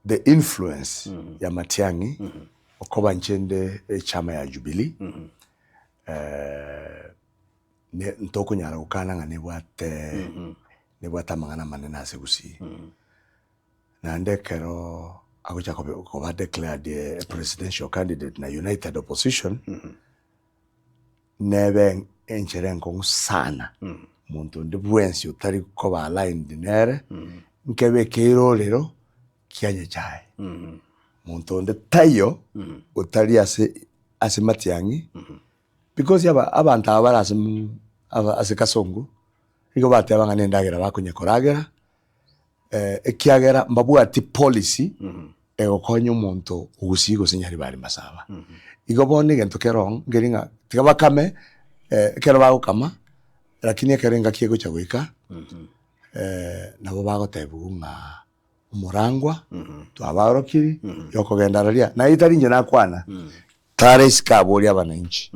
The influence ya Matiang'i okoba inche nde echama ya Jubilee, ne ntokonyara gokana ng'a nebwate nebwate amang'ana amanene ase Gusii. Naende ekero agocha kobe koba declared a presidential candidate na United Opposition, nebe enchera enkong'u sana, monto onde bwensi otari koba aligned nere, nkebe ekeirorero kia Nyachae. Monto onde taiyo otari ase ase matiang'i, because aba abanto aba bare ase aba ase kasongo, nigo bateba ng'a na endagera bakonya koragera, ekiagera mbabwati policy egokonya omonto ogusii gose nyaribari masaba. Igo bono egento kere oo nkeri ng'a tiga bakame ekero bagokama, lakini ekero engaki egocha goika, nabo bagotebiwa ng'a omorangwa twabaorokirie yokogenda raria, naye tari inche nakwana, tara isiko aborie abananchi,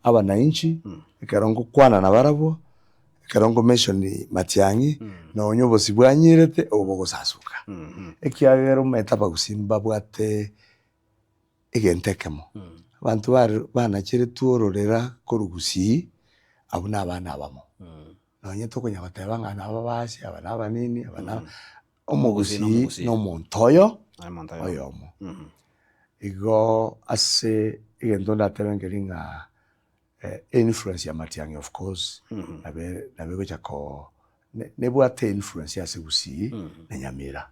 abananchi ekero ngokwana nabarabwo, ekero nko mention Matiang'i, nonya obosio bwanyirete obo bogosasuka, ekiagera omanyete abagusii mbabwate egento ekemo, abanto bare banacheretwe ororera korwa gusii, abwo na abana abamo. Nonye tokonya goteba ng'a naba baase, aba na abanini, aba na omogusii na omonto oyo oyomo. Igo ase egento ndatebe nkeri ng'a influence ya Matiang'i of course nabo nabo egocha ko nebwate influence ase gusii na Nyamira.